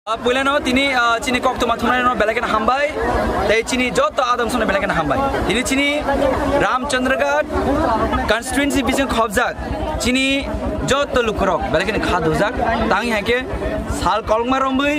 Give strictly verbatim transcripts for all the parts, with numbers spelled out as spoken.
Ah, puilano tini, ah, chini koktwma thumnairokno belai kheno hambai, tei chini joto adong songno belai kheno hambai. Tini chini Ramchandraghat constituency bising khobjak chini joto lukurok belai kheno kha dujak. Tang hai khe sal kolokma romwi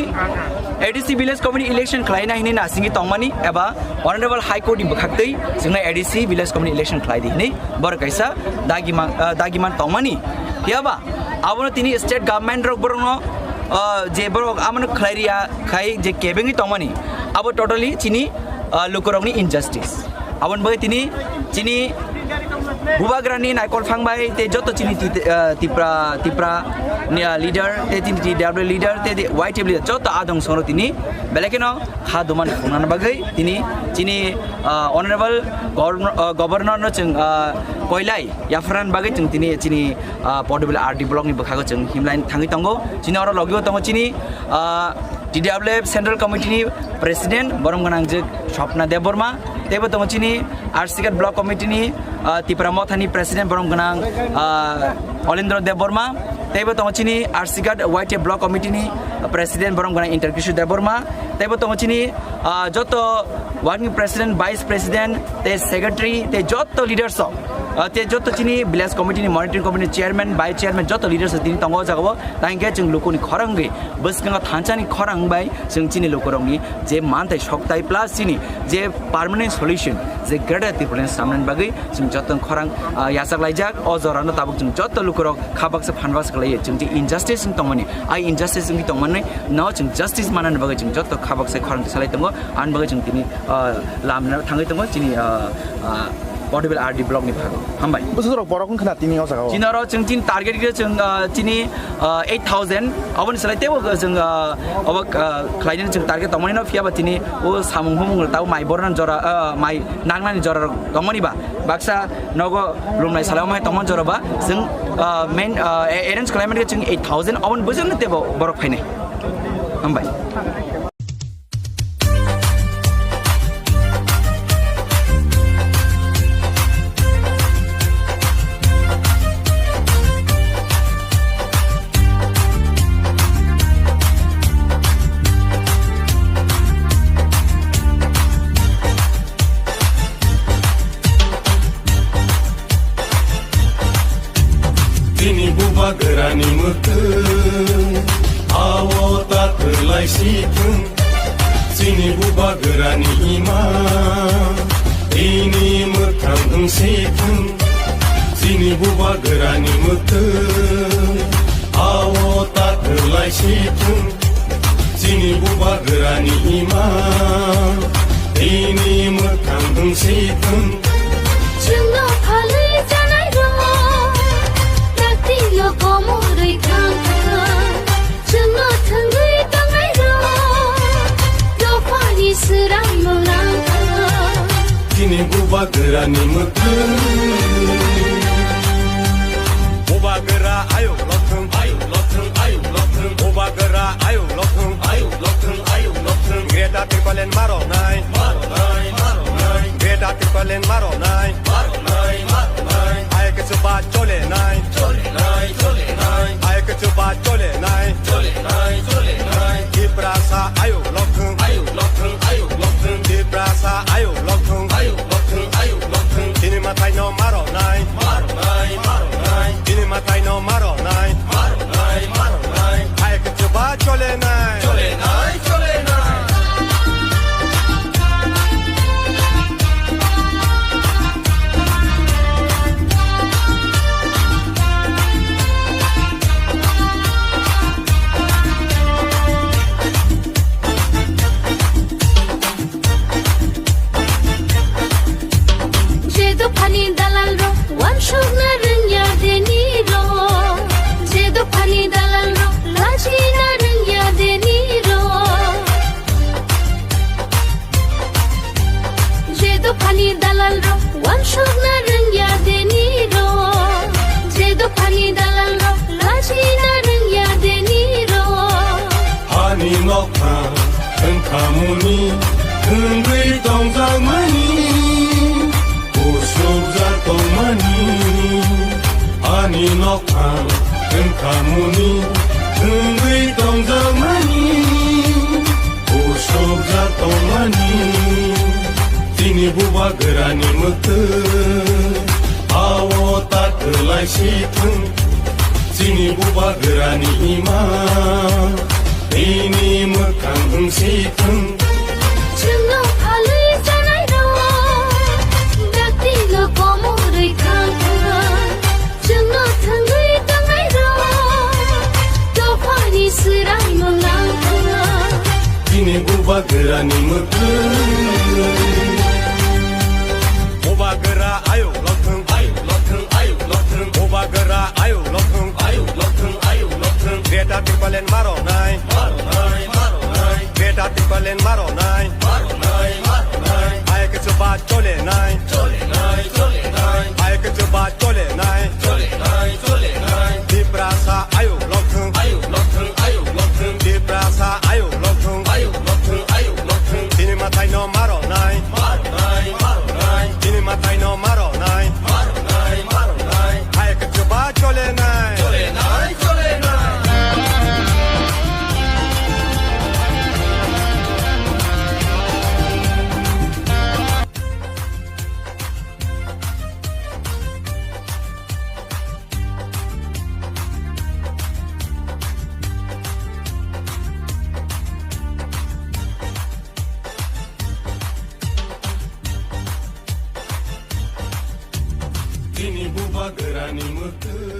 A D C village committee election khlaina hini nasingwi tongmani eba Honorable High Court ni bwkhaktwi chwngno A D C village committee election khlai di hini borok kaisa dagiman, ah, dagiman tongmani. Phiyaba abono tini state government rok borokno, ah, je borok abono khlai riya khai je kebengwi tongmani, abo totally chini, ah, lukurokni injustice. Aboni bagwi tini chini bubagrani naikol phang bai tei joto chini ti-, ah, Tipra, Tipra ni, ah, leader tei tini T W leader tei Y T F leader joto adong songno tini belai kheno kha duman phungnani bagwi tini chini, ah, Honorable Governor, ah, Governor no chwng, ah, koilai yapharnani bagwi chwng tini chini, ah, Potobila R D block ni bwkhago chwng himlai thangwi tongo. Chini oro logio tongo chini, ah, T W F Central Committee ni President borom gwnang je Swapna Debbarma, teibo tongo chini R C Ghat Block Committee ni, ah, Tipra Motha ni President borom gwnang, ah, Olendra Debbarma, teibo tongo chini R C Ghat Y T F Block Committee ni President borom gwnang Inter Kishore Debbarma, teibo tongo chini, ah, joto Working President, Vice President, tei Secretary, tei joto leaders rok, ah, tei joto chini Village Committee ni Monitoring Committee ni Chairman, Vice Chairman, joto leaders rok tini tongo o jagao. Tang khe chwng lukuni khorang wngwi, bwskango thansa ni khorang bai chwng chini lukurokni je manthai sokthai plus chini je permanent solution, je Greater Tipraland samnani bagwi chwng joto khorang, ah, yachak laijak. O jorano tabuk chwng joto lukurok kha baksa phan baksa khlaiwi chwng je injustice wng tongmani, ai injustice wngwi tongmani no chwng justice manani bagwi chwng joto kha baksa khorang salai tongo. Ani bagwi chwng tini, ah, lamna thangwi tongo chini, ah, ah, Potobila R D block ni phago. Hambai. Bwswk borok wng khna tini o jagao? Chini oro chwng chini target khe chwng, ah, chini, ah, eight thousand. Aboni salai teibo chwng, ah, obo, ah, khlainani chwng target tongmani no, phiyaba tini o samung humung tabo mai bornani jora, ah, mai nangnani jora rok tongmani ba. Baksa nogo lumnai salai omai tongmani jora ba chwng, ah, main, ah, arrange khlaimani khe chwng eight thousand. Aboni bwswk no teibo borok phainai. Hambai. Chini bubagrani mwtwng, awo ta twlai si thung. Chini bubagrani ima, tini mwthang wng si thung. Chini bubagrani mwtwng, awo ta twlai si thung. Chini bubagrani ima, tini mwthang wng si thung. Chwngno phalwi janai rok, dakti yo komorwi thang thang. Chwngno thwngwi tongnai rok, dophani swrang no lang thang. Chini bubagrani mwtwng. Bubagra ayuk lothwng, ayuk lothwng, ayuk lothwng. Bubagra ayuk lothwng, ayuk lothwng, ayuk lothwng. Greater Tipraland maronai, maronai, maronai. Greater Tipraland maronai, maronai, maronai. Ayuk chuba chole nai, chole nai, chole nai. Ayuk chuba chole nai, chole nai, chole nai. Tiprasa ayuk lothwng, ayuk lothwng, ayuk lothwng. Tiprasa ayuk lothwng, ayuk lothwng, ayuk lothwng. Chini mwtai no maronai, maronai, maronai. Chini mwtai no maronai, maronai, maronai. Ayuk chuba chole nai, chole nai, chole nai. Je dophani dalal rok, wansuk na rwngya deni rok. Je dophani dalal rok, lachi na rwngya deni rok. Je dophani dalal rok, wansuk na rwngya deni rok. Je dophani dalal rok, lachi na rwngya deni rok. Hani nokha wngkhamuni wngwi tongjakmani, kusubjak tongmani. Hani nokha wngkhamuni wngwi tongjakmani, Bubagrani mwktwi, ao ta kwlai si thung. Chini bubagrani ima, nini mwkhang wng si thung. Chwngno phalwi chanai rok, dakti no komorwi thang thang. Chwngno thwngwi tongnairok, dophani swraimung nangkha. Chini bubagrani mwkhwng. Bubagra ayuk lokthwng, ayuk lokthwng, ayuk lokthwng. Bubagra ayuk lokthwng, ayuk lokthwng, ayuk lokthwng. Greater Tipraland maronai, maronai, maronai. Greater Tipraland maronai, maronai, maronai. Hai kichu ba chole nai, chole nai, chole nai. Hai kichu ba chole nai, chole nai, chole nai. Tiprasa ayuk lokthwng, ayuk lokthwng, ayuk lokthwng. Tiprasa ayuk lokthwng, ayuk lokthwng, ayuk lokthwng. Tini mathai no maronai, maronai, maronai. Tini mathai no maronai, maronai, maronai. Hai kichu ba chole nai, chole nai, chole nai. Chini bubagrani mwkhwng.